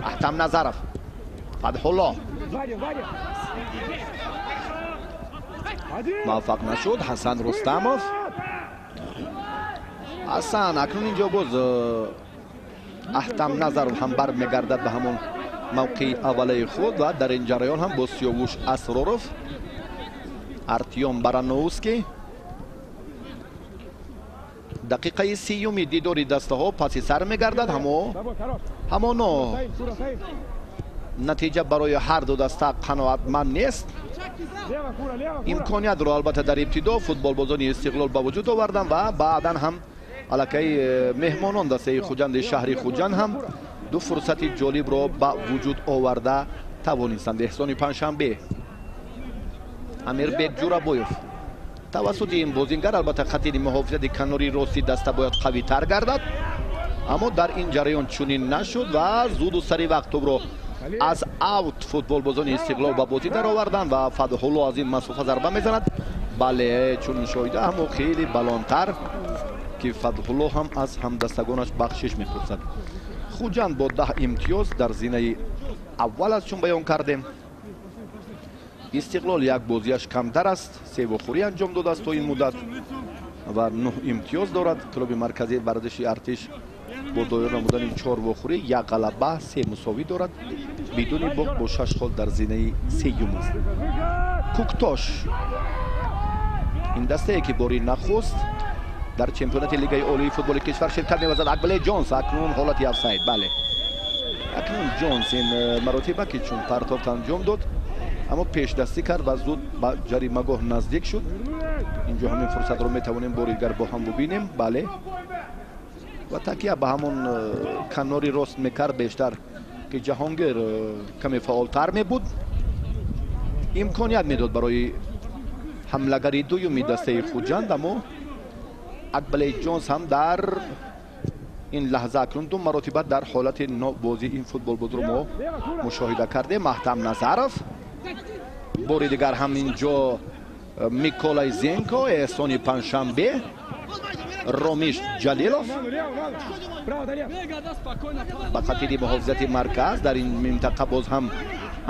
Аҳтам Назаров, Фатҳуллоҳ муваффақ нашуд. Ҳасан Рустамов, Ҳасан акнун инҷо боз Аҳтам Назаров ҳам бармегардад ба ҳамон мавқеи аввалаи худ ва дар ин ҷараён ҳам бо Сиёвуш Асроров, Артём Барановский. Дақиқаи сиюми дидори дастаҳо паси сар мегардад. Ҳамоно натиҷа барои ҳар ду даста қаноатманд нест. Имкониятро албатта дар ибтидо футболбозони Истиқлол ба вуҷуд оварданд ва баъдан ҳам аллакай меҳмонон дастаи Хуҷанди шаҳри Хуҷанд ҳам ду фурсати ҷолибро ба вуҷуд оварда тавонистанд. Эҳсони Панҷшанбе, Амирбек Ҷурабоев. Тавассути ин бозингар албатта хати муҳофизати канори рости даста бояд қавитар гардад, аммо дар ин ҷараён чунин нашуд ва зуду сари вақт тӯбро аз аут футболбозони Истиқлол ба бозӣ дароварданд ва Фатҳулло аз ин масофа зарба мезанад. Бале, чун мушоҳида, аммо хеле баландтар, ки Фатҳулло ҳам аз ҳамдастагонаш бахшиш мепурсад. Хуҷанд бо 10 имтиёз дар зинаи аввал аст, чун баён кардем. Истиқлол як бозиаш камтар аст, се вохӯрӣ анҷом додааст то ин муддат ва 9 имтиёз дорад. Клуби марказии варзиши Артиш бо доир намудани 4 вохӯрӣ, як ғалаба, 3 мусовӣ дорад, бидуни бохт бо 6 хол дар зинаи сеюм аст. Куктош, ин дастае, ки бори нахуст дар чемпионати Лигаи олии футболи кишвар ширкат меварзад. Акбле Ҷонс, акнун ҳолати офсайд. Бале, акнун Ҷонс ин маротиба, ки чун партофт анҷом дод, Аммо пешдастӣ кард ва зуд ба ҷаримагоҳ наздик шуд. Инҷо ҳамин фурсатро метавонем бори дигар бо ҳам бубинем. Бале, ва такя ба ҳамон канори рост мекард бештар, ки Ҷаҳонгир каме фаъолтар мебуд, имконият медод барои ҳамлагари дуюми дастаи Хуҷанд. Аммо Акбалей Ҷонс ҳам дар ин лаҳза акнун ду маротиба дар ҳолати нобозӣ ин футболбозро мо мушоҳида кардем. Маҳтам Назаров бори дигар ҳам инҷо Миколай Зенко, Эҳсони Панҷшанбе, Ромиш Ҷалилов ба хатири муҳофизати марказ. Дар ин минтақа боз ҳам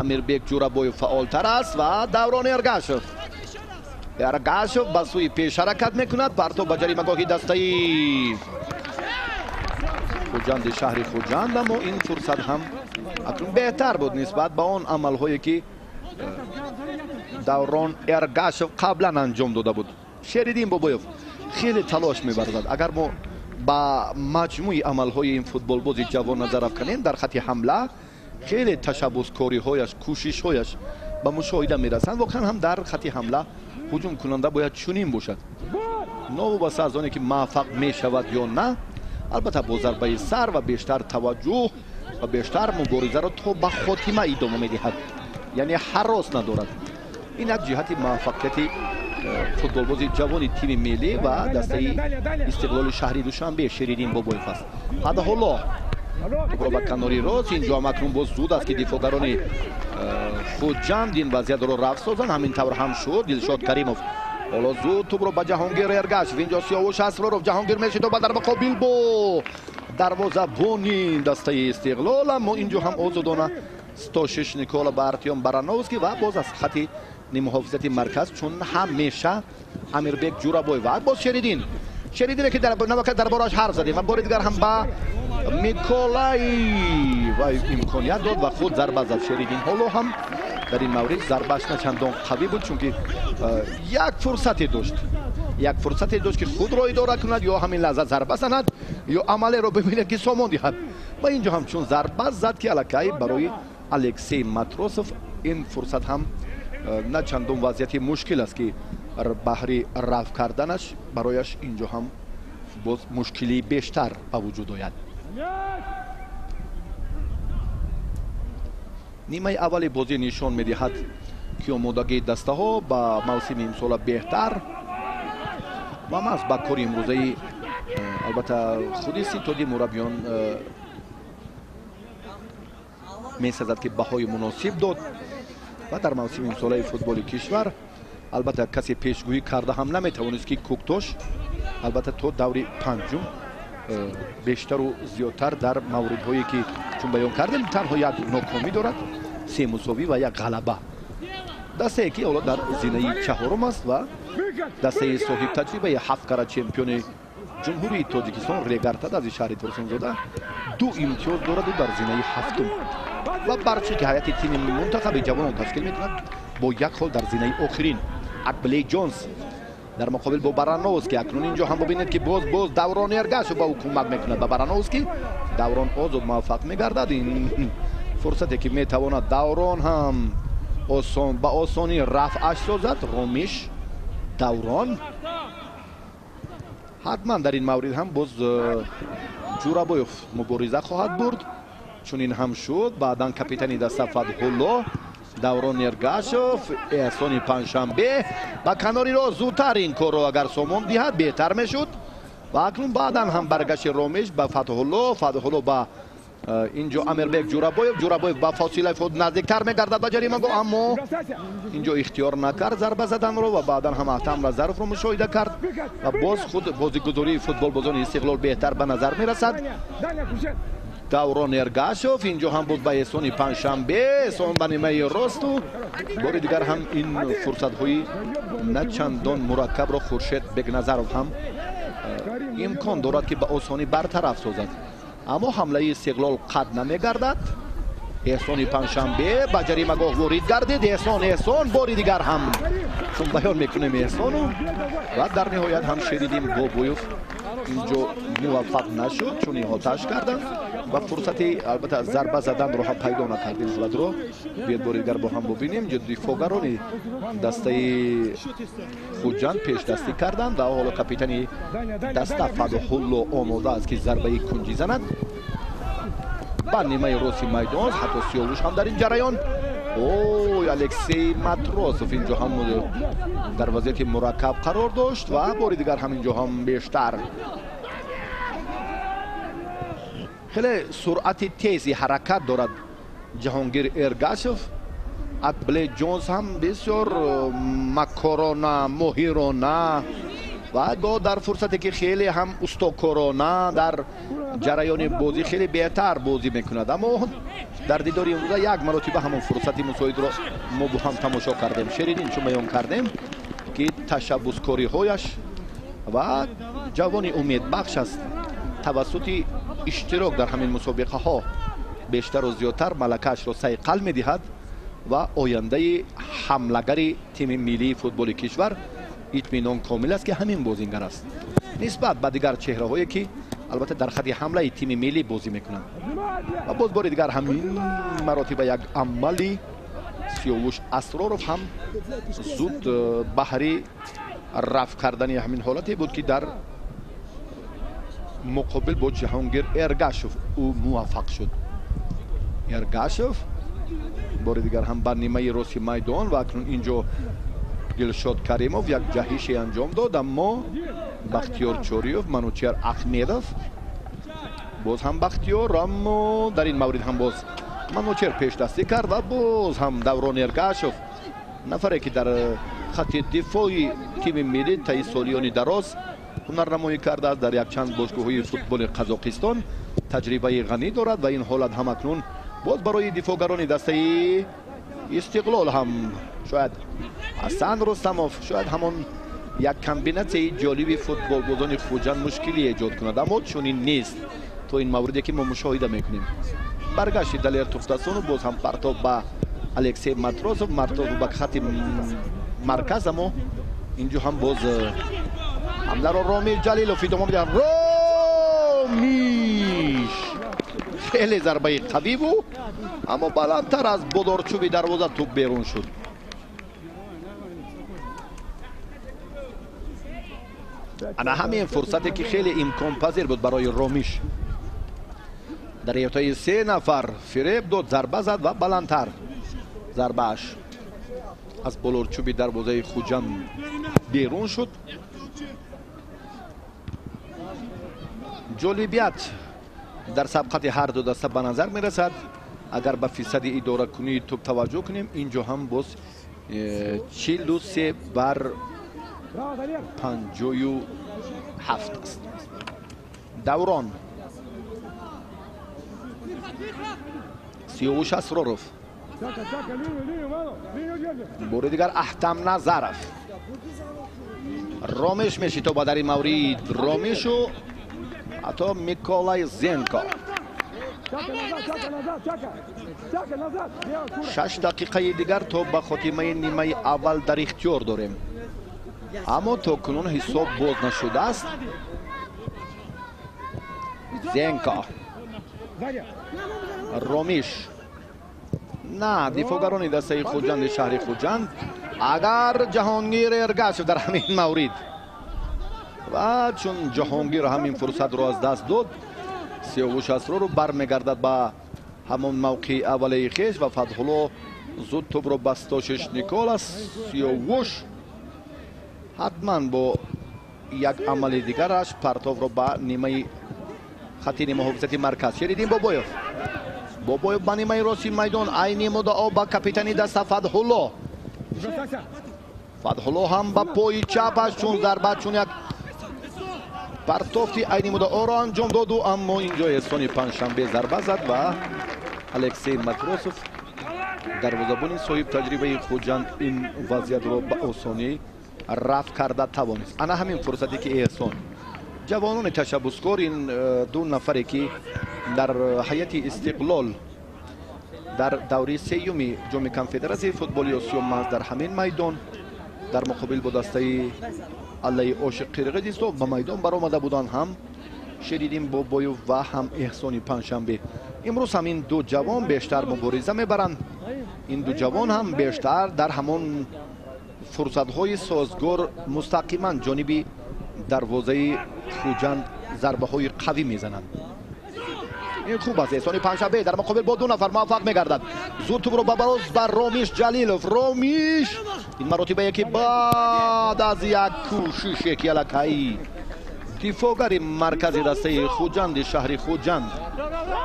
Амирбек Ҷурабоев фаъолтар аст ва Даврон Эргашев. Эргашев ба сӯи пеш ҳаракат мекунад. Партов ба ҷаримагоҳи дастаи Хуҷанди шаҳри Хуҷанд, аммо ин фурсат ҳам акнун беҳтар буд нисбат ба он амалҳое ки Даврон Эргашев қаблан анҷом дода буд. Шериддин Бобоев хеле талош мебарзад. Агар мо ба маҷмӯи амалҳои ин футболбози ҷавон назар афканем, дар хати ҳамла хеле ташаббускориҳояш, кӯшишҳояш ба мушоҳида мерасанд. Воқеан ҳам дар хати ҳамла ҳуҷумкунанда бояд чунин бошад, новобаста аз оне ки муваффақ мешавад ё на. Албатта бо зарбаи сар ва бештар таваҷҷӯҳ ва бештар муборизаро то ба хотима идома медиҳад, яъне ҳарос надорад. Ин як ҷиҳати муваффақияти футболбози ҷавони тими миллӣ ва дастаи Истиқлоли шаҳри Душанбе Шериддин Бобоев аст. Фатҳулло тӯпро ба канори рост. Инҷо ҳам акнун боз зуд аст ки дифоъгарони Хуҷанд ин вазъиятро рафт созанд. Ҳамин тавр ҳам шуд. Дилшод Каримов ҳоло зуд тӯпро ба Ҷаҳонгир Эргашев. Инҷо Сиёвуш Асроров, Ҷаҳонгир мешитобад дар муқобил бо дарвозабони дастаи Истиқлол, аммо инҷо ҳам озодона Стошиш Никола ба Артём Барановский ва боз аз хати нимуҳофизати марказ чун ҳамеша Амирбек Ҷурабоев ва боз Шериддин. Шериддине ки дар борааш ҳарф задем ва бори дигар ҳам ба Миколай ва имконият дод ва худ зарба зад. Шериддин ҳоло ҳам дар ин маврид зарбааш на чандон қавӣ буд, чунки як фурсате дошт, як фурсате дошт ки худро идора кунад, ё ҳамин лаҳза зарба занад, ё амалеро бибинад ки сомон диҳад. Ва инҷо ҳам чун зарба зад ки аллакай барои Алексей Матросов ин фурсат ҳам на чандон вазъияти мушкил аст ки баҳри рафт карданаш барояш инҷо ҳам боз мушкилии бештар ба вуҷуд ояд. Нимаи аввали бозӣ нишон медиҳад ки омодагии дастаҳо ба мавсими имсола беҳтар ва маҳз ба кори имрӯзаи албатта худи ситоди мураббиён месазад ки баҳои муносиб дод ва дар мавсими имсолаи футболи кишвар албатта касе пешгӯӣ карда ҳам наметавонист ки Кӯктош албатта то даври панҷум бештару зиёдтар дар мавридҳое ки чун баён кардем танҳо як нокомӣ дорад, се мусовӣ ва як ғалаба. Дастае ки ҳоло дар зинаи чаҳорум аст ва дастаи соҳибтаҷрибаи ҳафткара чемпиони ҷумҳурии Тоҷикистон Регартад аз шаҳри Турсунзода ду имтиёз дораду дар зинаи ҳафтум ва Барчи ки ҳайати тими мунтахаби ҷавонон ташкил мекунад бо як хол дар зинаи охирин. Акблей Ҷонс дар муқобил бо Барановский. Акнун инҷо ҳам бубинед ки боз Даврон Эргашев ба ӯ кӯмак мекунад. Ба Барановский Даврон озод муваффақ мегардад. Ин фурсате ки метавонад Даврон ҳам ба осонӣ рафъаш созад. Ромиш Даврон ҳатман дар ин маврид ҳам боз Ҷурабоев мубориза хоҳад бурд. Чунин ҳам шуд. Баъдан капитани даста Фатҳулло, Даврон Эргашев, Эҳсони Панҷшанбе ба канори рост зудтар ин корро агар сомон диҳад беҳтар мешуд. Ва акнун баъдан ҳам баргашти Ромиш ба Фатҳулло, Фатҳулло ба инҷо Амирбек Ҷурабоев, Ҷурабоев ба фосилаи худ наздиктар мегардад ба ҷаримагоҳ, аммо инҷо ихтиёр накард зарба заданро ва баъдан ҳам Аҳтам Назаровро мушоҳида кард ва боз худ бозигузории футболбозони Истиқлол беҳтар ба назар мерасад. Даврон Эргашев инҷо ҳам буд ба Эҳсони Панҷшанбе, Эҳсон ба нимаи росту бори дигар ҳам ин фурсатҳои на чандон мураккабро Хуршед Бекназаров ҳам имкон дорад ки ба осонӣ бартараф созад. Аммо ҳамлаи Истиқлол қад намегардад. Эҳсони Панҷшанбе ба ҷаримагоҳ ворид гардид. Эҳсон бори дигар ҳам чун баён мекунем Эҳсону ва дар ниҳоят ҳам Шериддин Бобоев инҷо муваффақ нашуд, чун иҳотааш карданд. ва фурсати албатта зарба заданро ҳам пайдо накард. Ин ҳолатро биёед бори дигар бо ҳам бубинем. Дифоъгарони дастаи Хуҷанд пешдастӣ карданд ва ҳоло капитани даста Фатҳулло омода аст, ки зарбаи кунҷӣ занад ба нимаи рости майдон. Ҳатто Сиёвуш ҳам дар ин ҷараён. Ой, Алексей Матросов инҷо ҳам дар вазъияти мураккаб қарор дошт ва бори дигар ҳам инҷо ҳам бештар хеле суръати тези ҳаракат дорад Ҷаҳонгир Эргашев. Абле Ҷонс ҳам бисёр макорона, моҳирона ва гоҳ дар фурсате ки хеле ҳам устокорона дар ҷараёни бозӣ хеле беҳтар бозӣ мекунад. Аммо дар дидори имрӯза як маротиба ҳамон фурсати мусоидро мо бо ҳам тамошо кардем. Шеридин чун баён кардем, ки ташаббускориҳояш ва ҷавони умедбахш аст, тавассути иштирок дар ҳамин мусобиқаҳо бештару зиёдтар малакаашро сайқал медиҳад ва ояндаи ҳамлагари тими миллии футболи кишвар итминон комил аст, ки ҳамин бозингар аст нисбат ба дигар чеҳраҳое, ки албатта дар хати ҳамлаи тими миллӣ бозӣ мекунанд. Ва боз бори дигар ҳамин маротиба як амали Сиёвуш Асроров ҳам зуд баҳри рафт кардани ҳамин ҳолате буд, ки дар муқобил бо Ҷаҳонгир Эргашев ӯ муваффақ шуд. Эргашев бори дигар ҳам ба нимаи рости майдон ва акнун инҷо Дилшод Каримов як ҷаҳише анҷом дод, аммо Бахтиёр Чориев, Манучер Ахмедов, боз ҳам Бахтиёр, аммо дар ин маврид ҳам боз Манучер пешдастӣ кард ва боз ҳам Даврон Эргашев, нафаре ки дар хати дифои тими миллӣ таи солиёни дароз ҳунарнамоӣ кардааст, дар якчанд бошгоҳҳои футболи Қазоқистон таҷрибаи ғанӣ дорад ва ин ҳолат ҳам акнун боз барои дифоъгарони дастаи Истиқлол ҳам шояд Ҳасан Рустамов, шояд ҳамон як комбинатсияи ҷолиби футболбозони Хуҷанд мушкилӣ эҷод кунад, аммо чунин нест то ин мавриде, ки мо мушоҳида мекунем. Баргашти Далер Тухтасонов, боз ҳам партоб ба Алексей Матросов, Матросов ба хати марказ, аммо инҷо ҳам боз ҳамларо Ромиш Ҷалилов идома медиҳад. Ромиш хеле зарбаи қавӣ буд, аммо баландтар аз бодорчӯби дарвоза тӯб берун шуд. Ана ҳамин фурсате, ки хеле имконпазир буд барои Ромиш, дар эҳотаи се нафар фиреб дод, зарба зад ва баландтар зарбааш аз болорчӯби дарвозаи Хуҷанд берун шуд. Ҷолибият дар сабқати ҳар ду даста ба назар мерасад. Агар ба фисади идоракунии тӯб таваҷҷӯҳ кунем, инҷо ҳам боз 43 бар 57 аст. Даврон, Сиёвуш Асроров, бори дигар Аҳтам Назаров, Ромиш мешитобад дар ин маврид, Ромишу ҳатто Миколай Зенко. 6 дақиқаи дигар то ба хотимаи нимаи аввал дар ихтиёр дорем, аммо то кунун ҳисоб боз нашудааст. Зенко, Ромиш, на дифоъгарони дастаи Хуҷанди шаҳри Хуҷанд. Агар Ҷаҳонгир Эргашев дар ҳамин маврид ва чун Ҷаҳонгир ҳамин фурсатро аз даст дод, Сиёвуш Асроров бармегардад ба ҳамон мавқеи аввалаи хеш ва Фатҳулло зуд тӯбро ба Стошиш Николас. Сиёвуш ҳатман бо як амали дигараш партовро ба нимаи хати муҳофизати марказ. Шериддин Бобоев, Бобоев ба нимаи рости майдон, айни муддао ба капитани даста Фатҳулло. Фатҳулло ҳам ба пои чапаш чун зарба, чун як партофти айни муддаоро анҷом доду, аммо инҷо Эҳсони Панҷшанбе зарба зад ва Алексей Матросов, дарвозабони соҳибтаҷрибаи Хуҷанд, ин вазъиятро ба осонӣ рафт карда тавонист. Ана ҳамин фурсате, ки Эҳсон, ҷавонони ташаббускор, ин ду нафаре, ки дар ҳайати Истиқлол дар даври сеюми ҷоми конфедератсияи футболи Осиё маҳз дар ҳамин майдон дар муқобил бо дастаи Аллаи Ошиқ Қирғизистон ба майдон баромада буданд, ҳам Шериддин Бобоев ва ҳам Эҳсони Панҷшанбе. Имрӯз ҳам ин ду ҷавон бештар мубориза мебаранд. Ин ду ҷавон ҳам бештар дар ҳамон фурсатҳои созгор мустақиман ҷониби дарвозаи Хуҷанд зарбаҳои қавӣ мезананд. Ин хуб аст. Эҳсони Панҷшанбе дар муқобил бо ду нафар муваффақ мегардад. Зуд тӯбро ба бароз ба Ромиш Ҷалилов. Ромиш ин маротиба яке баъд аз як кӯшише ки аллакай дифоъгари маркази дастаи Хуҷанди шаҳри Хуҷанд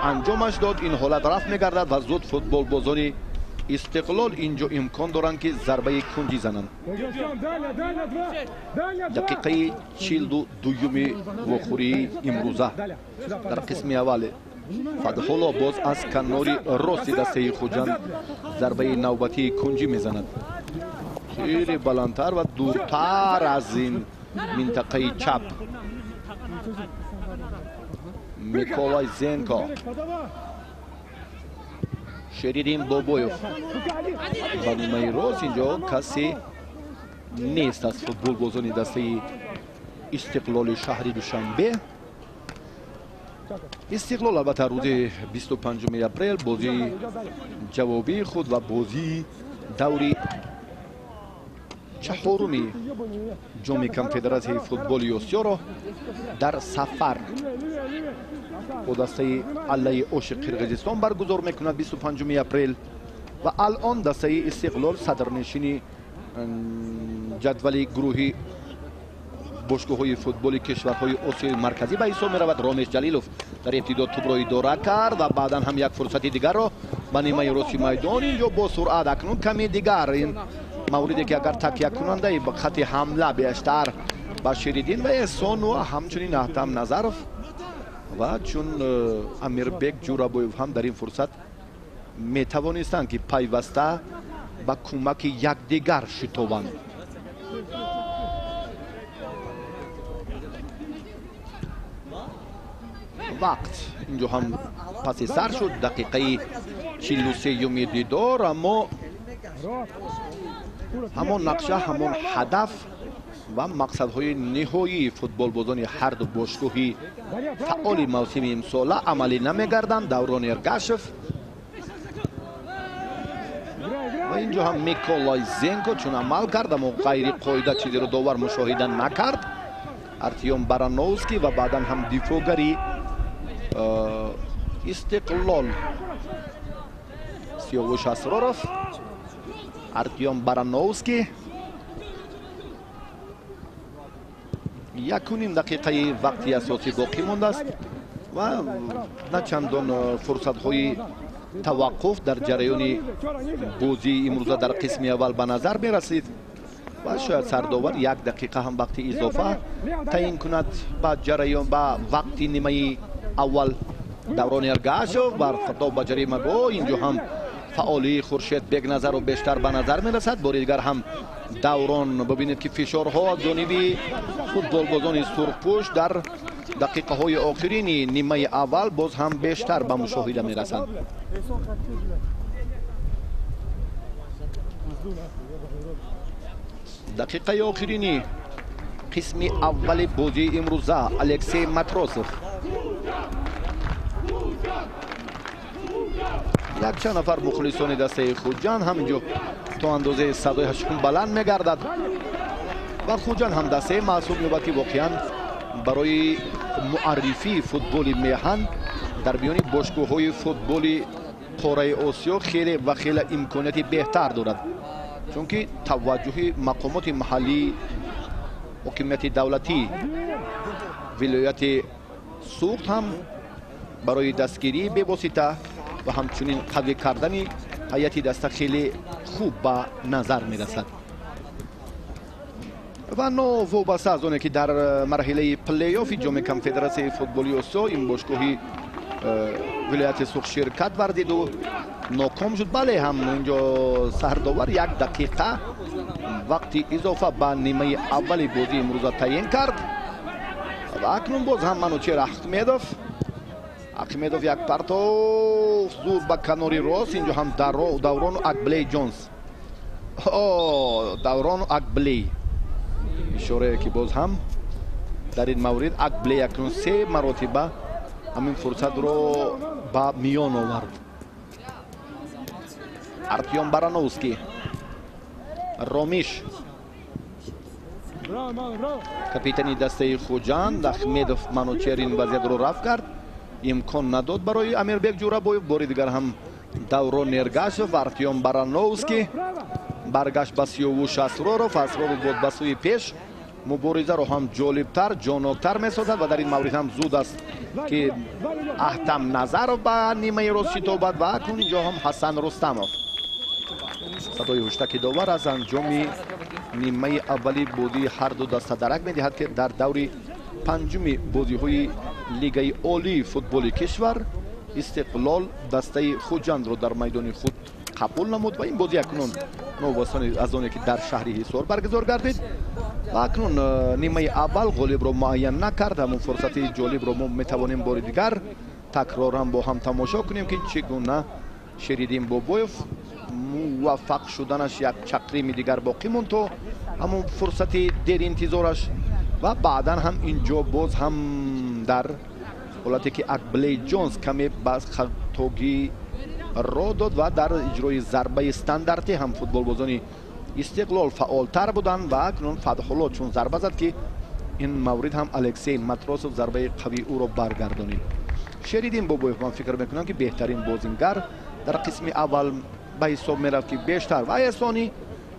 анҷомаш дод, ин ҳолат рафт мегардад ва зуд футболбозони Истиқлол инҷо имкон доранд ки зарбаи кунҷӣ зананд. Дақиқаи 42-юми вохӯрии имрӯза дар қисми аввал Фатҳулло боз аз канори рости дастаи Хуҷанд зарбаи навбатии кунҷӣ мезанад. Хеле баландтар ва дуртар аз ин минтақаи чап. Миколай Зенко, Шериддин Бобоев ба нимаи рост. Инҷо касе нест аз футболбозони дастаи Истиқлоли шаҳри Душанбе. Истиқлол албатта рӯзи 25 апрел бозии ҷавобии худ ва бозии даври чаҳоруми ҷоми конфедератсияи футболи Осиёро дар сафар бо дастаи Аллаи Оши Қирғизистон баргузор мекунад 25 апрел ва алон дастаи Истиқлол садрнишини ҷадвали гурӯҳи бошгоҳҳои футболи кишварҳои Осиёи Марказӣ ба ҳисоб меравад. Ромеш Ҷалилов дар ибтидо тӯбро идора кард ва баъдан ҳам як фурсати дигарро ба нимаи рости майдон инҷо бо суръат акнун каме дигар ин мавриде ки агар такякунандаи ба хати ҳамла бештар ба Шериддин ва Эҳсон ва ҳамчунин Аҳтам Назаров ва чун Амирбек Ҷурабоев ҳам дар ин фурсат метавонистанд ки пайваста ба кӯмаки якдигар шитобанд. Вақт инҷо ҳам паси сар шуд, дақиқаи 43-юми дидор, аммо ҳамон нақша, ҳамон ҳадаф ва мақсадҳои ниҳоии футболбозони ҳарду бошгоҳи фаъоли мавсими имсола амалӣ намегарданд. Даврон Эргашев ва инҷо ҳам Миколай Зенко чун амал кард, аммо ғайриқоида чизеро довар мушоҳида накард. Артём Барановский ва баъдан ҳам дифоъгари Истиқлол Сиёвуш Асроров. Артём Барановский якуним дақиқаи вақти асосӣ боқӣ мондааст ва на чандон фурсатҳои таваққуф дар ҷараёни бозии имрӯза дар қисми аввал ба назар мерасид ва шояд сардовар як дақиқа ҳам вақти изофа таъин кунад ба ҷараён ба вақти нимаи аввал. Даврон Эргашев бар хато ба ҷаримагоҳ, инҷо ҳам фаъолии Хуршед Бегназаров бештар ба назар мерасад. Бори дигар ҳам Даврон, бибинед ки фишорҳо аз ҷониби футболбозони сурхпӯш дар дақиқаҳои охирини нимаи аввал боз ҳам бештар ба мушоҳида мерасанд. Дақиқаи охирини қисми аввали бозии имрӯза Алексей Матросов. Якчанд нафар мухлисони дастаи Хуҷанд ҳам инҷо то андозаи садояшон баланд мегардад ва Хуҷанд ҳам дастаи маҳсуб меёбад ки воқеан барои муаррифии футболи меҳан дар миёни бошгоҳҳои футболи қораи Осиё хеле ва хеле имконияти беҳтар дорад, чунки таваҷҷӯҳи мақомоти маҳаллии ҳокимияти давлатӣ вилояти Суғд ҳам барои дастгирии бевосита ва ҳамчунин қавӣ кардани ҳайати даста хеле хуб ба назар мерасад. Ва новобаста аз оне ки дар марҳилаи плей-оффи ҷоми конфедератсияи футболи Осиё ин бошгоҳи вилояти Суғд ширкат варзиду ноком шуд, бале ҳам инҷо сардовар як дақиқа вақти изофа ба нимаи аввали бозии имрӯза таъин кард ва акнун боз ҳам Манучер Аҳмедов. Ахмедов як партов зуд ба канори рост, инҷо ҳам Даврону Акблей Ҷонс. Даврону Акблей, ишорае ки боз ҳам Дар ин маврид Акбле акнун се маротиба ҳамин фурсатро ба миён овард. Артём Барановский, Ромиш, капитани дастаи Хуҷанд. Ахмедов Манучер ин вазъиятро рафт кард, имкон надод барои Амирбек Ҷурабоев. Бори дигар ҳам Даврон Эргашев, Артём Барановский баргашт ба Сиёвуш Асроров. Асроров буд ба сӯи пеш, муборизаро ҳам ҷолибтар, ҷоноктар месозад ва дар ин маврид ҳам зуд аст ки Аҳтам Назаров ба нимаи рост шитобад ва акнун инҷо ҳам Ҳасан Рустамов. Садои ҳуштаки довар аз анҷоми нимаи аввали бозии ҳар ду даста дарак медиҳад, ки дар даври панҷуми бозиҳои лигаи олии футболи кишвар Истиқлол дастаи Хуҷандро дар майдони худ қабул намуд ва ин бозӣ акнун новобаста аз оне ки дар шаҳри Ҳисор баргузор гардид ва акнун нимаи аввал ғолибро муайян накард. Ҳамон фурсати ҷолибро мо метавонем бори дигар такроран бо ҳам тамошо кунем, ки чӣ гуна Шериддин Бобоев муваффақ шуданаш як чақрими дигар боқӣ монд то ҳамон фурсати деринтизораш ва баъдан ҳам инҷо боз ҳам дар ҳолате ки Акблей Ҷонс каме ба хатогӣ ро дод ва дар иҷрои зарбаи стандартӣ ҳам футболбозони Истиқлол фаъолтар буданд ва акнун Фатҳулло чун зарба зад, ки ин маврид ҳам Алексей Матросов зарбаи қавии ӯро баргардонид. Шериддин Бобоев, ман фикр мекунам, ки беҳтарин бозингар дар қисми аввал ба ҳисоб мерафт, ки бештар ва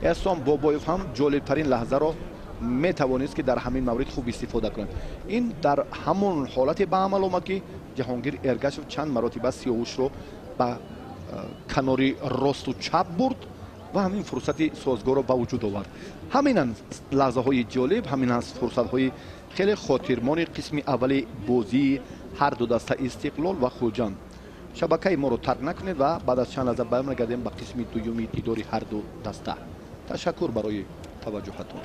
Эҳсон Бобоев ҳам ҷолибтарин лаҳзаро метавонист, ки дар ҳамин маврид хуб истифода кунад. Ин дар ҳамон ҳолате ба амал омад, ки Ҷаҳонгир Эргашев чанд маротиба Сиёвушро ба канори росту чап бурд ва ҳамин фурсати созгорро ба вуҷуд овард. Ҳаминанд лаҳзаҳои ҷолиб, ҳаминанд фурсатҳои хеле хотирмони қисми аввали бозии ҳар ду даста Истиқлол ва Хуҷанд. Шабакаи моро тарк накунед ва баъд аз чанд лаҳза бармегардем ба қисми дуюми дидори ҳар ду даста. Ташаккур барои таваҷҷӯҳатон.